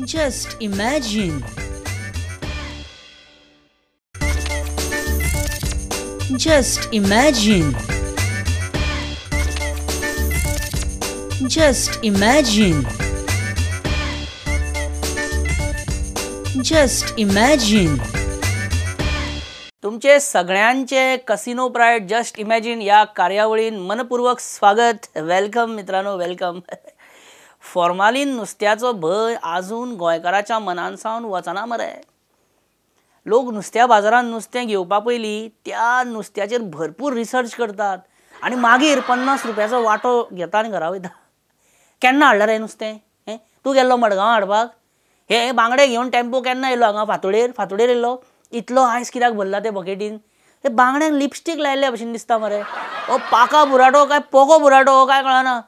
Just imagine. Just imagine. Just imagine. Just imagine. तुमचे सगळ्यांचे casino pride just imagine या कार्यावळीन मनपूर्वक स्वागत. Welcome मित्रांनो, welcome. Formalin नुस्त्याचो भंय आजून गोंयकाराच्या मनान सावन वचना मरे. लोक नुस्त्या बाजारान नुस्तें घेवपा पयलीं त्या नुस्त्याचेर भरपूर रिसर्च करतात आनी मागीर 50 रुपयाचो वांटो घेता आनी घरा वयता. केन्ना हाडलें रे नुस्तें? हें तूं गेल्लो मडगांव हाडपाक? हे बांगडे घेवन टेम्पो केन्ना येयलो हांगा? फांतोडेर फांतोडेर येयलो. इतलो आयस कित्याक भरला ते बकेटीन? ते बांगड्यांक लिपस्टीक लायिल्ल्या भशेन दिसता मरे. हो पाका बुराटो काय पोको बुराटो काय कळना.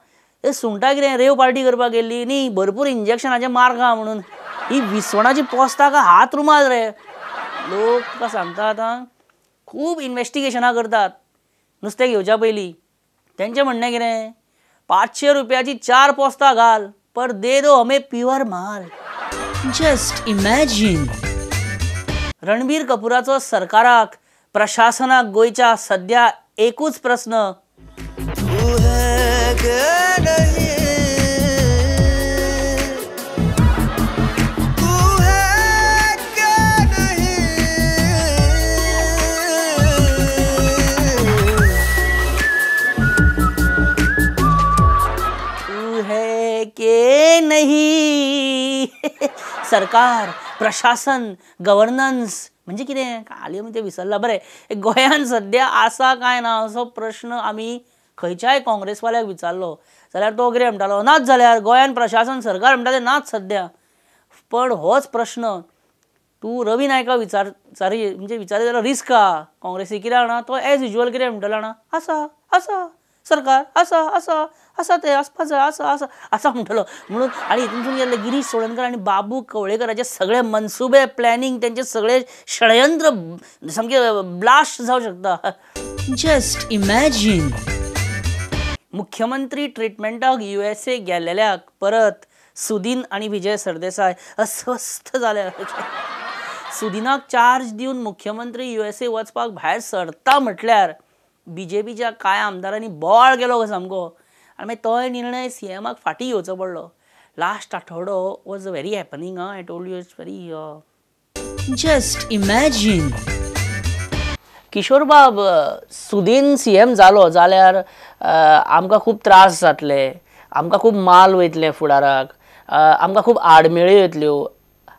हे सुंगटां कितें रेव पार्टी करपाक गेल्ली न्ही, भरपूर इंजेक्शनाचे मार खा म्हणून. ही विसवणाची पोस्तां काय हात रुमाल रे. लोक तुका सांगता आतां खूब इन्वेस्टिगेशनां करतात नुस्तें घेवच्या पयलीं. तेंचें म्हणणें कितें, 500 रुपयाची 4 पोस्तां घाल, पर दे दो हमें प्युअर माल. Just imagine. Ranbir कपूराचो सरकाराक, प्रशासनाक गोंयच्या सद्या एकूच प्रस्न, तू है के नहीं. सरकार, प्रशासन, गव्हर्नन्स म्हणजे कितें हाली आमी तें विसरला. बरें, गोंयांत सद्या आसा काय ना असो प्रश्न आमी खंयच्याय काँग्रेसवाल्याक विचारलो जाल्यार तो कितें म्हणटालो, नाच जाल्यार गोंयांत प्रशासन सरकार म्हणटा तें नाच सद्या. पण होच प्रश्न तूं रवी नायका विचार म्हणजे विचारी जाल्यार रिस्क आहा काँग्रेसी. कित्याक जाणा, तो एज युजल कितें म्हणटलो जाणा, आसा आसा सरकार आसा आसा आसा तें आसपा जाय आसा आसा आसा म्हणटलो म्हणून. आनी हितूनसून गेल्ले गिरीश चोडणकर आनी बाबू कवळेकराचे सगळे मनसुबे, प्लॅनिंग, तेंचे सगळे षडयंत्र सामके ब्लास्ट जावं शकता. Just imagine. मुख्यमंत्री ट्रिटमेंटाक USA गेल्ल्याक परत सुदीन आनी विजय सरदेसाय अस्वस्थ जाले. सुदिनाक चार्ज दिवन मुख्यमंत्री USA वचपाक भायर सरता म्हटल्यार बीजेपीच्या कांय आमदारांनी बोवाळ केलो गो सामको. आनी मागीर तोय निर्णय सीएमाक फाटीं घेवचो पडलो. लास्ट आठवडो was very happening. I told you it's very. Just imagine. किशोरबाब, Sudin CM जालो जाल्यार आमकां खूब त्रास जातले, आमकां खूब माल वयतले फुडाराक, आमकां खूब आडमेळ्यो येतल्यो,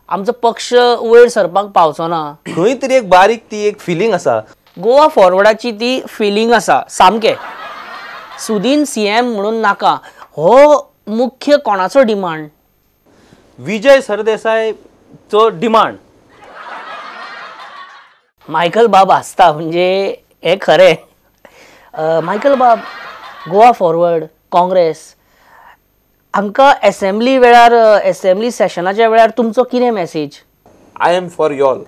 आमचो पक्ष वयर सरपाक पावचो ना. खंय तरी एक बारीक ती एक फिलींग आसा, गोवा फॉरवर्डाची ती फिलींग आसा सामकें. सुदीन सीएम म्हणून नाका हो मुख्य कोणाचो डिमांड? विजय सरदेसायचो डिमांड. मायकल बाब आसता म्हणजे हें खरें. मायकल बाब, गोवा फॉरवर्ड, काँग्रेस हांकां एसेंब्ली वेळार, एसेंब्ली सेशनाच्या वेळार तुमचो कितें message? I am for y'all.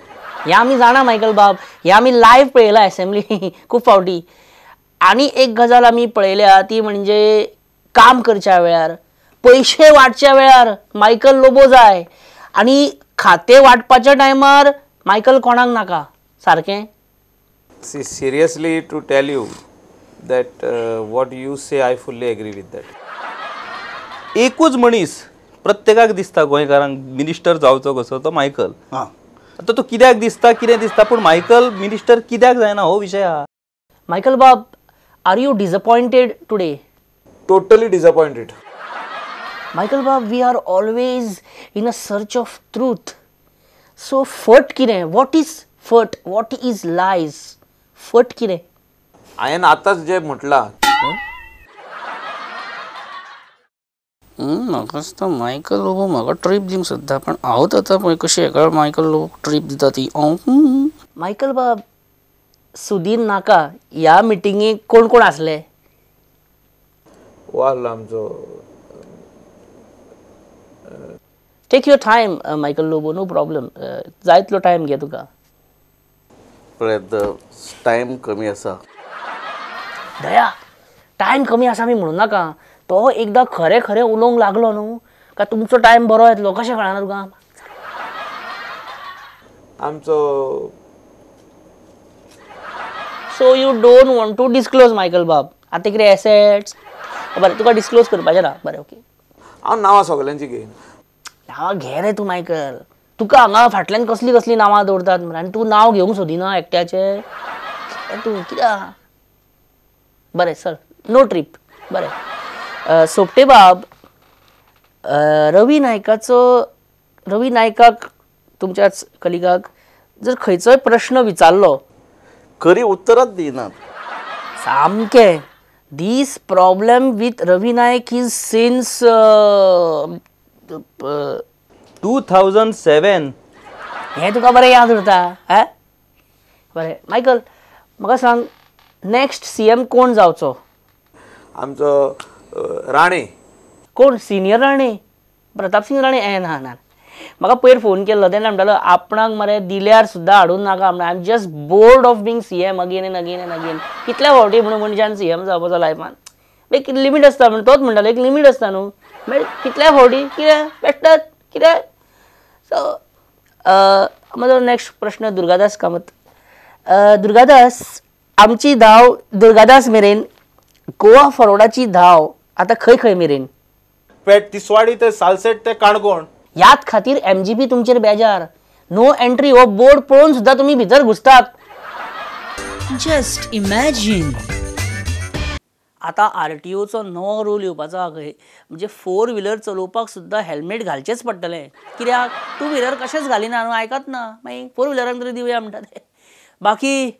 हें आमी जाणा मायकल बाब, हें आमी लायव्ह पळयलां एसेंब्ली खूब फावटी. आनी एक गजाल आमी पळयल्या ती म्हणजे काम करच्या वेळार, पयशे वांटच्या वेळार मायकल लोबो जाय आनी खातें वांटपाच्या टायमार मायकल कोणाक नाका. सारकें? See, seriously to tell you that what you say, I fully agree with that. एकूच मनीस प्रत्येकाक दिसता गोंयकारांक मिनिस्टर जावचो कसो, तो मायकल. आतां तो कित्याक दिसता कितें दिसता, पूण मायकल मिनिस्टर कित्याक जायना हो विशय आहा. मायकल बाब, are you disappointed today? Totally disappointed. Michael बाब, we are always in a search of truth. So फट कितें? What is फट? What is lies? फट कितें? हांवें आतांच जें म्हटलां. म्हाका दिसता मायकल लोबो म्हाका ट्रीप दिवंक सोदता, पण हांव आतां पळय कशी हेका मायकल लोबो ट्रीप दिता ती. मायकल बाब, सुदीन नाका ह्या मिटिंगेक कोण कोण आसले? वाल आमचो. Take your time Michael Lobo, no problem. जाय तितलो टायम घे तुका. पळय टायम कमी आसा. दया, टायम कमी आसा आमी म्हणून नाका. तो एकदां खरें खरें उलोवंक लागलो न्हू काय तुमचो टायम बरो येतलो. कशें कळना तुका? आमचो so you don't want to disclose Michael बाब आतां कितें एसेट्स बरें तुका डिस्क्लोज करपाचें ना बरें ओके हांव नांवां सगल्यांची घेयना नांवां घे रे तूं मायकल तुका हांगा फाटल्यान कसलीं कसलीं नांवां दवरतात मरे आनी तूं नांव घेवंक सोदिना एकट्याचें तूं कित्याक बरें सर नो ट्रीप बरें सोपटे बाब रवी नायकाचो रवी नायकाक तुमच्याच कलिगाक जर खंयचोय प्रश्न विचारलो खरी उत्तरांच दिनात सामकें this problem with Ravi Naik is since 2007 हें तुका बरें याद उरता हें बरें मायकल म्हाका सांग नेक्स्ट सीएम कोण जावचो आमचो राणे कोण सिनियर राणे प्रताप सिंह राणे ए ना ना म्हाका पयर फोन केल्लो तेन्ना म्हणटालो आपणाक मरे दिल्यार सुद्दां हाडून नाका म्हणून I am just bored of being CM again and again and again कितल्या फावटी म्हणून मनशान सीएम जावपाचो लायफान एक लिमीट आसता म्हण तोच म्हणटालो एक लिमीट आसता न्हू मागीर कितल्या फावटी कितें बेश्टेच कितें सो म्हजो नेक्स्ट प्रश्न दुर्गादास कामत दुर्गादास आमची धांव दुर्गादास मेरेन गोवा फॉरवर्डाची धांव आतां खंय खंय मेरेन पेट तिसवाडी ते सालसेट ते काणकोण याद खातीर एमजीपी तुमचेर बेजार नो एंट्री हो बोर्ड पळोवन सुद्दां तुमी भितर घुसतात Just imagine. आतां आरटीओचो नवो रूल येवपाचो आहा खंय म्हणजे फोर व्हिलर चलोवपाक सुद्दां हेल्मेट घालचेंच पडटलें कित्याक टू व्हिलर कशेंच घालिना न्हू आयकत ना मागीर फोर व्हिलरांक तरी दिवया म्हणटा ते बाकी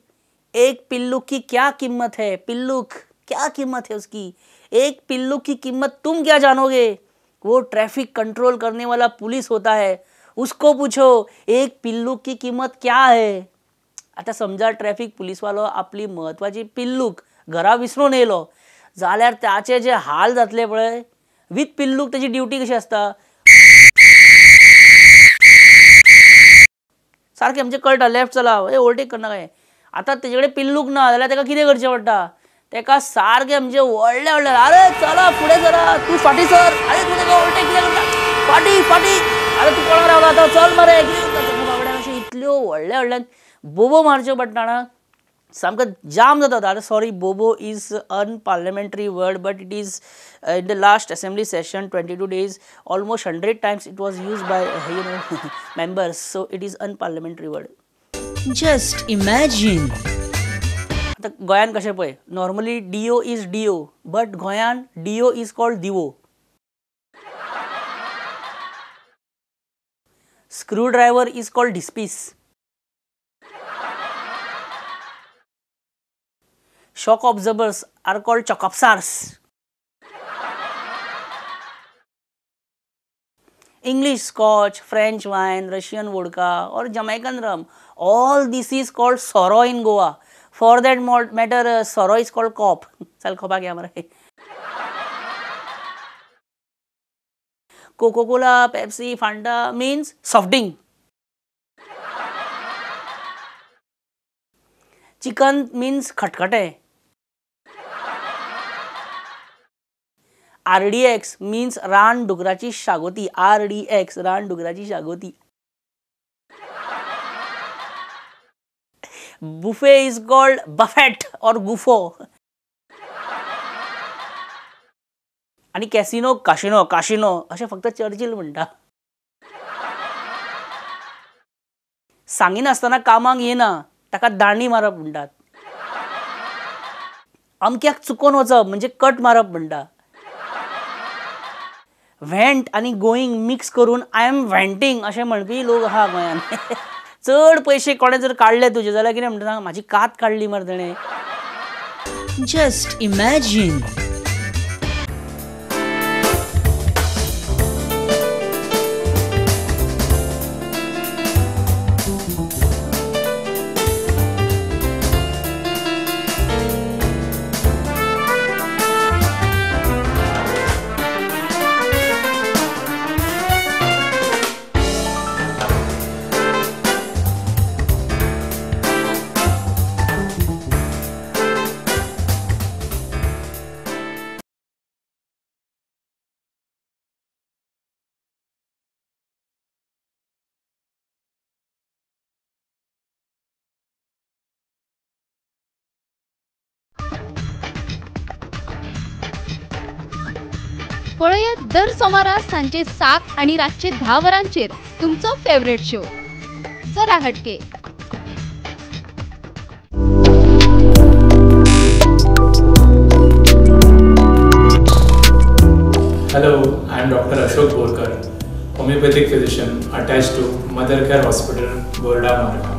एक पिल्लू की क्या किम्मत है पिल्लूक क्या किम्मत है उसकी एक पिल्लू की किम्मत तुम क्या जानोगे वो ट्रैफिक कंट्रोल करने वाला पुलिस होता है उसको पूछो एक पिल्लू की किंमत क्या है आतां समजा ट्रॅफिक पुलीसवालो आपली म्हत्वाची पिल्लूक घरा विसरून येयलो जाल्यार ताचे जे हाल जातले पळय विथ पिल्लूक तेजी ड्युटी कशी आसता सारकें म्हणजे कळटा लेफ्ट चला ए ओवरटेक करना काय आतां तेजे कडेन पिल्लूक ना जाल्यार ताका कितें करचें पडटा तेका सारकें म्हणजे व्हडले व्हडले अरे चला फुडें सरा तूं फाटीं सर अरे तूं ताका ओवरटेक कित्याक करता फाटीं फाटीं अरे तूं कोणाक रावला आतां चल मरे कितें करता बाबड्याक अशें इतल्यो व्हडल्या व्हडल्यान बोबो मारच्यो पडटा जाणा सामको जाम जाता आतां sorry Bobo is unparliamentary word but it is in the last assembly session 22 days almost 100 times it was use by you know members so it is unparliamentary word Just imagine. आतां गोंयान कशें पळय normally DO is DO but गोंयान DO is called दिवो screw driver is called ढिस्पीस shock absorbers are called चॉकअप्सार्स English scotch, French wine, Russian vodka or Jamaican rum. All this is called sorrow in Goa. For that matter, sorrow is called cop. चल खोपा गया हमारा. Coca-Cola, Pepsi, Fanta means soft drink. Chicken means खटखटे. RDX means रान डुकराची शागोती. RDX रान डुकराची शागोती. Buffet is called buffet or गुफो. आनी casino काशिनो काशिनो अशें फक्त चर्चिल म्हणटा. सांगिनासतना कामाक येना ताका दांडी मारप म्हणटात. अमक्याक चुकोन वचप म्हणजे कट मारप म्हणटा. व्हेंट आनी गोईंग मिक्स करून I am व्हेंटींग अशें म्हणपी लोक आहा गोंयांत. चड पयशे कोणें जर काडले तुजे जाल्यार कितें म्हणटा सांग म्हाजी कात काडली मरे तेणें. Just imagine. पळयात दर सोमारा सांजे 7 आनी रातचे 10 वरांचेर तुमचो फेवरेट शो जरा हटके। Hello, I am Dr. Ashok Borkar, homeopathic physician attached to Mother Care Hospital, Borda, Margao.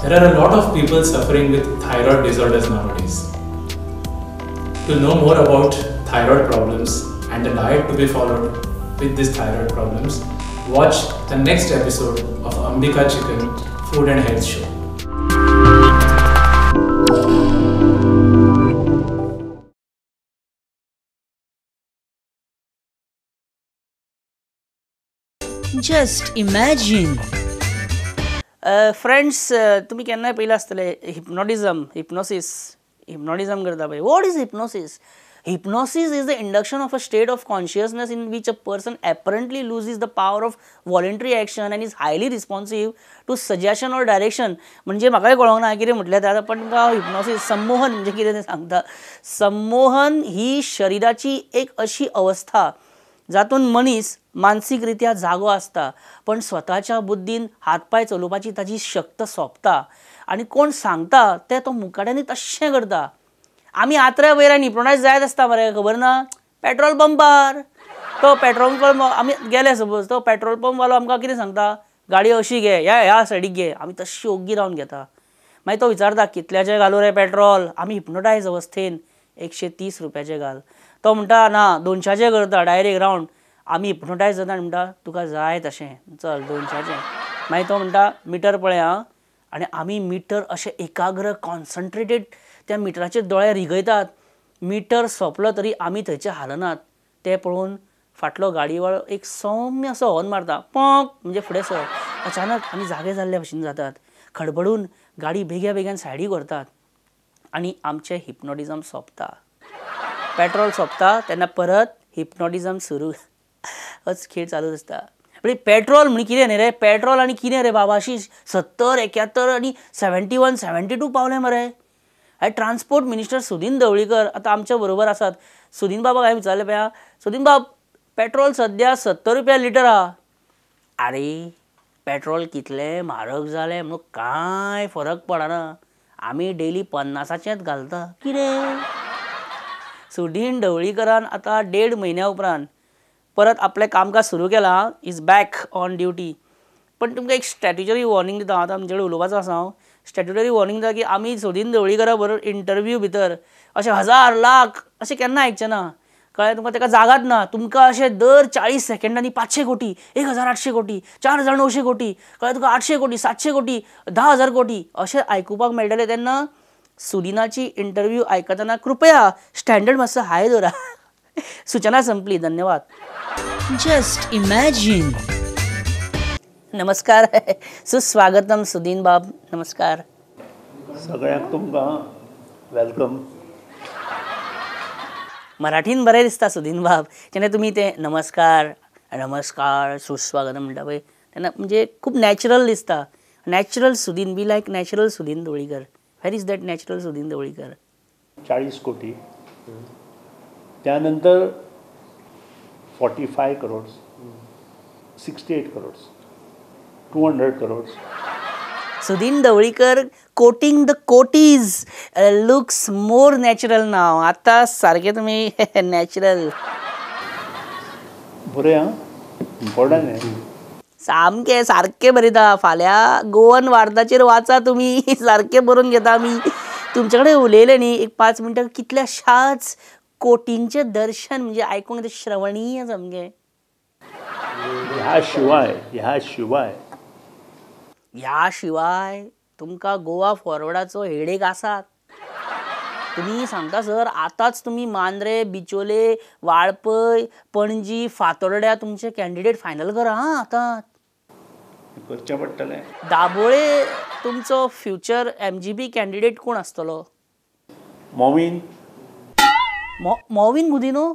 There are a lot of people suffering with thyroid disorders nowadays. To know more about thyroid problems and the diet to be followed with these thyroid problems, watch the next episode of Ambika Chicken Food and Health Show. Just imagine. Friends, तुम्ही केन्नाय पयलें आसतलें hypnotism, hypnosis, hypnotism करता पळय. What is hypnosis? Hypnosis is the induction of a state of consciousness in which a person apparently loses the power of voluntary action and is highly responsive to suggestion or direction. म्हणजे म्हाकाय कळोंक ना कितें म्हटल्यार तें, पण तुमकां हांव हिप्नोसिस संमोहन म्हणजे कितें तें सांगता. संमोहन ही शरिराची एक अशी अवस्था जातून मनीस मानसीक रित्या जागो आसता पण स्वताच्या बुद्दीन हात पांय चलोवपाची ताजी शक्त सोंपता आनी कोण सांगता तें तो मुकाट्यांनी तश्शें करता. आमी आत्र्या वयल्यान हिप्नोटायज जायत आसता मरे, खबर ना. पेट्रोल पंपार तो पेट्रोल पंप आमी गेले सपोज, तो पेट्रोल पंपवालो आमकां कितें सांगता, गाडी अशी घे, ह्या ह्या सायडीक घे, आमी तश्शी ओग्गी रावन घेता. मागीर तो विचारता कितल्याचें घालूं रे पेट्रोल, आमी हिप्नोटायज अवस्थेन 130 रुपयाचें घाल. तो म्हणटा ना 200चें करता डायरेक्ट रावंड. आमी हिप्नोटायज जाता आनी म्हणटा तुका जाय तशें चल 200चें. मागीर तो म्हणटा मिटर पळय आं, आनी आमी मिटर अशें एकाग्र कॉन्सन्ट्रेटेड त्या मिटराचेर दोळे रिगयतात. मिटर सोंपलो तरी आमी थंयचे हालनात. तें पळोवन फाटलो गाडीवालो एक सौम्य असो हॉर्न मारता, पोंक म्हणजे फुडें सर. अचानक आमी जागे जाल्ले भशेन जातात, खडबडून गाडी बेग्या बेग्यान सायडीक व्हरतात आनी आमचें हिप्नोटिजम सोंपता. पेट्रोल सोंपता तेन्ना परत हिप्नोटिजम सुरू, होच खेळ चालू आसता. म्हणजे पेट्रोल म्हण कितें न्ही रे, पेट्रोल आनी कितें रे बाबा, अशी 70, 71 आनी 71, 72 पावले मरे. आनी ट्रान्सपोर्ट मिनिस्टर सुदीन ढवळीकर आतां आमच्या बरोबर आसात. सुदीन बाबाक हांवें विचारलें पळया, सुदीन बाब पेट्रोल सद्या 70 रुपया लिटर आहा. आरे पेट्रोल कितलें म्हारग जालें म्हणून कांय फरक पडना, आमी डेली 50चेंच घालता. कितें? सुदीन ढवळीकरान आतां 1.5 म्हयन्या उपरांत परत आपलें कामकाज सुरू केलां, is back on duty. पण तुमकां एक स्टॅट्युटरी वॉर्निंग दिता, आतां आमचे कडेन उलोवपाचो आसा हांव. स्टॅट्युटरी वॉर्निंग दिता की आमी सुदीन ढवळीकरा बरोबर इंटरव्यू भितर अशें 1000 लाख अशें केन्ना आयकचें ना. कळ्ळें तुमकां? ताका जागात ना. तुमकां अशें दर 40 सेकंडांनी 500 कोटी, 1800 कोटी, 4900 कोटी, कळ्ळें तुका, 800 कोटी, 700 कोटी, 10,000 कोटी अशें आयकुपाक मेळटलें. तेन्ना सुदिनाची इंटरव्यू आयकतना कृपया स्टँडर्ड मातसो हाय दवरा. सूचना संपली, धन्यवाद. Just imagine. नमस्कार, सुस्वागतम सुदीन बाब. नमस्कार सगळ्यांक, तुमकां welcome. मराठीन बरें दिसता सुदीन बाब, जेन्ना तुमी ते नमस्कार नमस्कार सुस्वागतम म्हणटा पळय तेन्ना म्हणजे खूब नॅचरल दिसता. Natural Sudin, be like natural Sudin Dhavalikar. Where is that natural Sudin Dhavalikar? 40 कोटी, त्यानंतर 45 crores, 68 crores, 200 crores. Sudin Dhavalikar quoting the kotis looks more natural now. आता सारखे तुम्ही नॅचरल. बरें आं, इम्पॉर्टंट न्ही. सामकें सारकें बरयता. फाल्यां गोवन वार्ताचेर वाचा तुमी, सारकें बरोवन घेता आमी. तुमचे कडेन उलयले न्ही एक 5 मिनटां, कितल्याशाच कोटींचें दर्शन म्हणजे आयकूंक तें श्रवणीय सामकें. ह्या शिवाय ह्या शिवाय ह्या शिवाय तुमकां गोवा फॉरवर्डाचो हेडेक आसात. तुमी सांगता सर आतांच तुमी मांद्रे, बिचोले, वाळपय, पणजी, फातोर्ड्या तुमचे कॅन्डिडेट फायनल करा आं. आतां करचें पडटलें. दाबोळे तुमचो फ्युचर MGB candidate कोण आसतलो? मॉविन. मॉविन गुदिन्हो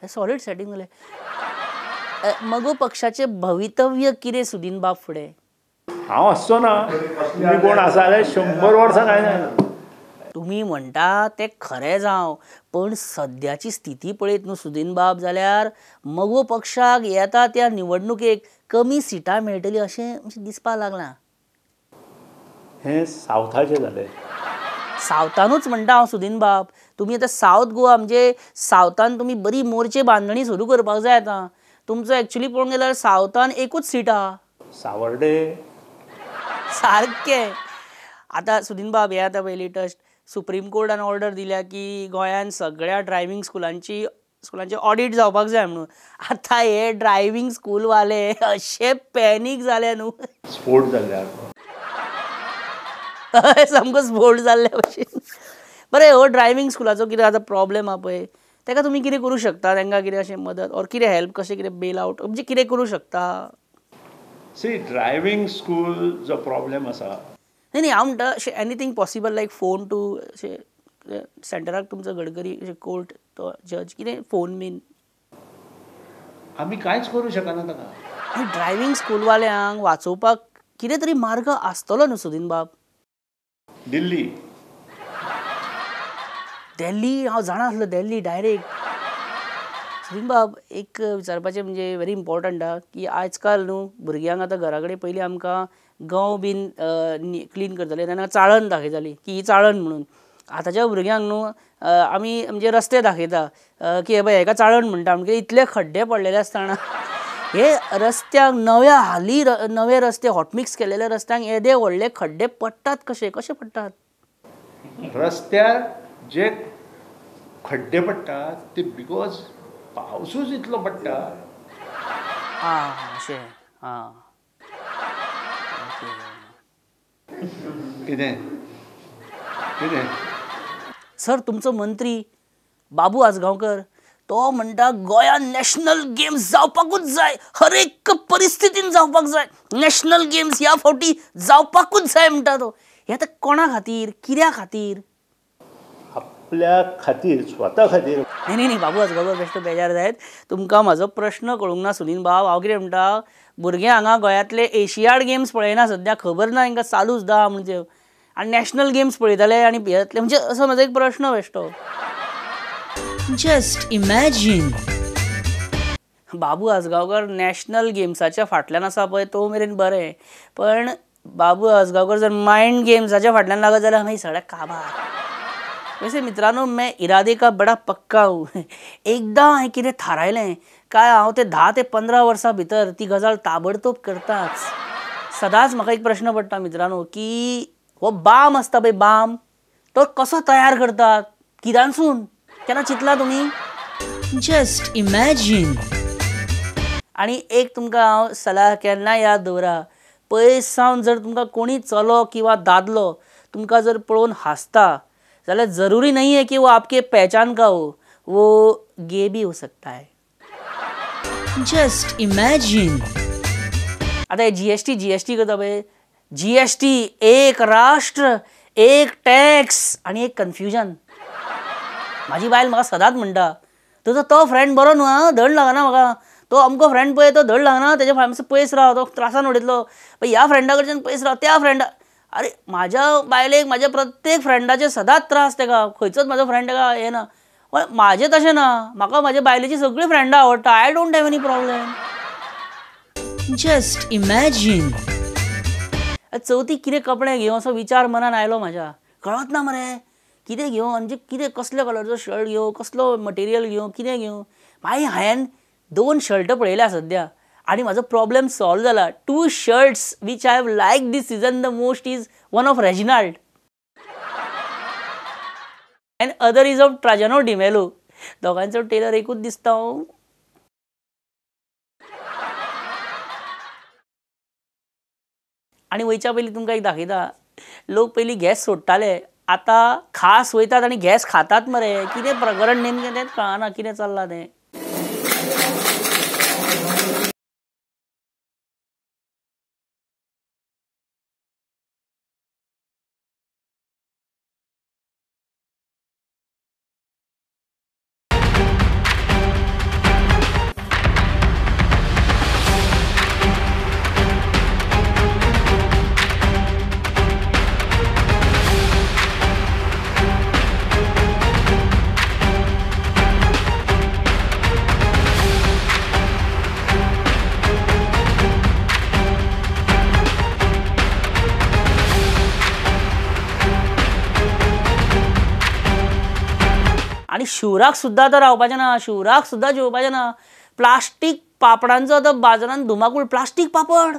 हे सॉलिड सेटींग जालें. मगो पक्षाचें भवितव्य कितें सुदीन बाब फुडें? हांव आसचो ना, तुमी कोण आसा जाल्यार 100 वर्सां कांय जायना. तुमी म्हणटा तें खरें जावं, पण सद्याची स्थिती पळयत न्हू सुदीन बाब जाल्यार मगो पक्षाक येता त्या निवडणुकेक कमी सिटां मेळटली अशें दिसपाक लागलां. हें सावथाचें जालें. सावथानूच म्हणटा हांव सुदीन बाब, तुमी आतां सावथ गोवा म्हणजे सावथान तुमी बरी मोर्चे बांदणी सुरू करपाक जाय. आतां तुमचो एक्चुली पळोवंक गेल्यार सावथान एकूच सीट आहा, सावर्डे सारकें. आतां सुदीन बाब हे आतां पळय लेटस्ट सुप्रीम कोर्टान ऑर्डर दिल्या की गोंयान सगळ्या ड्रायव्हींग स्कुलांचे ऑडीट जावपाक जाय म्हणून. आतां हे ड्रायव्हींग स्कूलवाले अशे पॅनीक जाले न्हू, स्फोट जाल्ले, सामको स्फोट जाल्ले भशेन. बरें, हो ड्रायव्हींग स्कुलाचो कितें आतां प्रॉब्लेम आहा पळय, ताका तुमी कितें करूं शकता? तांकां कितें अशें मदत ऑर कितें हेल्प, कशें कितें बेल आवट म्हणजे कितें करूं शकता? सी, ड्रायव्हींग स्कूल जो प्रॉब्लेम आसा, न्ही न्ही हांव म्हणटा अशें anything possible like phone to अशें सेंटराक तुमचो गडकरी अशें कोर्ट तो जज कितें फोन बीन? आमी कांयच करूं शकना ताका. ड्रायव्हींग स्कूलवाल्यांक वाचोवपाक कितें तरी मार्ग आसतलो न्हू सुदीन बाब? दिल्ली, दिल्ली हांव जाणा आसलो, दिल्ली डायरेक्ट. सुदीन बाब एक विचारपाचें म्हणजे व्हेरी इम्पॉर्टंट आहा की आजकाल न्हू भुरग्यांक आतां घरा कडेन पयलीं आमकां गंव बीन क्लीन करताले तेन्ना चाळण दाखयताली की ही चाळण म्हणून. आतांच्या भुरग्यांक न्हू आमी म्हणजे रस्ते दाखयता की हे पळय हेका चाळण म्हणटा, म्हणजे इतले खड्डे पडलेले आसतना हे रस्त्यांक नव्या हालीं नवे रस्ते हॉटमिक्स केलेल्या रस्त्यांक येदे व्हडले खड्डे पडटात कशे? कशे पडटात? रस्त्यार जे खड्डे पडटात ते because पावसूच इतलो पडटा. आं अशें, आं कितें कितें सर, तुमचो मंत्री बाबू आजगांवकर तो म्हणटा गोंयांत नॅशनल गेम्स जावपाकूच जाय, हर एक परिस्थितीन जावपाक जाय, नॅशनल गेम्स ह्या फावटी जावपाकूच जाय म्हणटा तो. हें आतां कोणा खातीर, कित्या खातीर? आपल्या खातीर, स्वता खातीर. न्ही न्ही न्ही बाबू आजगांवकर बेश्टो बेजार जायत, तुमकां म्हाजो प्रश्न कळूंक ना सुदीन बाब. हांव कितें म्हणटा, भुरगे हांगा गोंयांतले एशियाड गेम्स पळयना सद्या, खबर ना तांकां चालूच दा म्हणजे, आनी नॅशनल गेम्स पळयताले आनी भियेतले, म्हणजे असो म्हाजो एक प्रश्न बेश्टो. Just imagine. Babu Ajgaonkar national गेम्साच्या फाटल्यान आसा पळय तो मेरेन बरें, पण बाबू आजगांवकर जर मायंड गेम्साच्या फाटल्यान लागत जाल्यार मागीर सगळ्या काबार. वैसे मित्रांनो, मैं इरादे का बड़ा पक्का हूँ. एकदां हांवें कितें थारायलें काय हांव ते 10 ते 15 वर्सां भितर ती गजाल ताबडतोब करताच. सदांच म्हाका एक प्रश्न पडटा मित्रांनो की हो बाम आसता पळय, बाम तो कसो तयार करतात, कित्यानसून, केन्ना चिंतला तुमी? Just imagine. आनी एक तुमकां हांव सलाह केन्ना याद दवरा, पयस सावन जर तुमकां कोणी चलो किंवा दादलो तुमकां जर पळोवन हांसता जाल्यार जरूरी नहीं है कि वो आपके पहचान का हो, वो गे भी हो सकता है. Just imagine. आतां जीएसटी जीएसटी करता पळय, जीएसटी एक राष्ट्र एक टॅक्स आनी एक कन्फ्युजन. म्हाजी बायल म्हाका सदांच म्हणटा तुजो तो फ्रेंड बरो न्हू आं, धड लागना म्हाका तो अमको फ्रेंड पळय तो धड लागना, तेज्या मातसो पयस राव, तो त्रासान उडयतलो, ह्या फ्रेंडा कडच्यान पयस राव, त्या फ्रेंडा. अरे म्हाज्या बायलेक म्हाज्या प्रत्येक फ्रेंडाचे सदांच त्रास तेका, खंयचोच म्हाजो फ्रेंड तेका हें ना. पण म्हाजें तशें ना, म्हाका म्हाज्या बायलेची सगळीं फ्रेंडां आवडटा. I don't have any problem. Just imagine. चवथीक कितें कपडे घेवं असो विचार मनान आयलो म्हाज्या, कळत ना मरे कितें घेवं, म्हणजे कितें कसल्या कलरचो शर्ट घेवं, कसलो मटेरियल घेवं, कितें घेवं. मागीर हांवें 2 शर्ट पळयल्या सद्या आनी म्हाजो प्रॉब्लेम सॉल्व जाला. 2 shirts which I have like this season the most is one of Reginald and other is of Trajano D'Mello. दोगांचो Taylor एकूच दिसता हांव. आनी वयच्या पयलीं तुमकां एक दाखयता, लोक पयलीं गॅस सोडटाले, आतां खास वयतात आनी गॅस खातात मरे. कितें प्रकरण नेमकें तेंच कळना कितें चल्लां तें. शिवराक सुद्दां आतां रावपाचें ना, शिवराक सुद्दां जेवपाचें ना. प्लास्टीक पापडांचो आतां बाजारांत धुमाकूळ, प्लास्टीक पापड.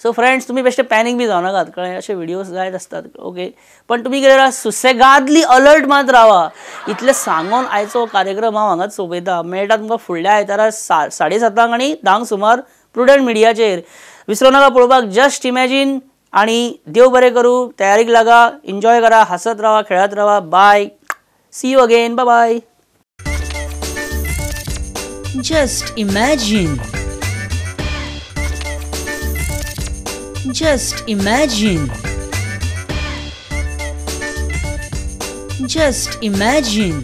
सो फ्रेंड्स तुम्ही बेश्टे पॅनिक बी जावं नाकात, कळ्ळें? अशे व्हिडियोज जायत आसतात, ओके. पण तुमी कितें करा, सुसेगादली अलर्ट मात रावा. इतलें सांगून आयचो कार्यक्रम हांव हांगाच सोंपयता. मेळटा तुमकां फुडल्या आयतारा 7:30 आनी 10 सुमार प्रुडंट मिडियाचेर. विसरूं नाका पळोवपाक जस्ट इमॅजीन. आनी देव बरें करूं, तयारीक लागा, एन्जॉय करा, हांसत रावा, खेळत रावा. Bye, see you again, bye bye. Just imagine. Just imagine. Just imagine.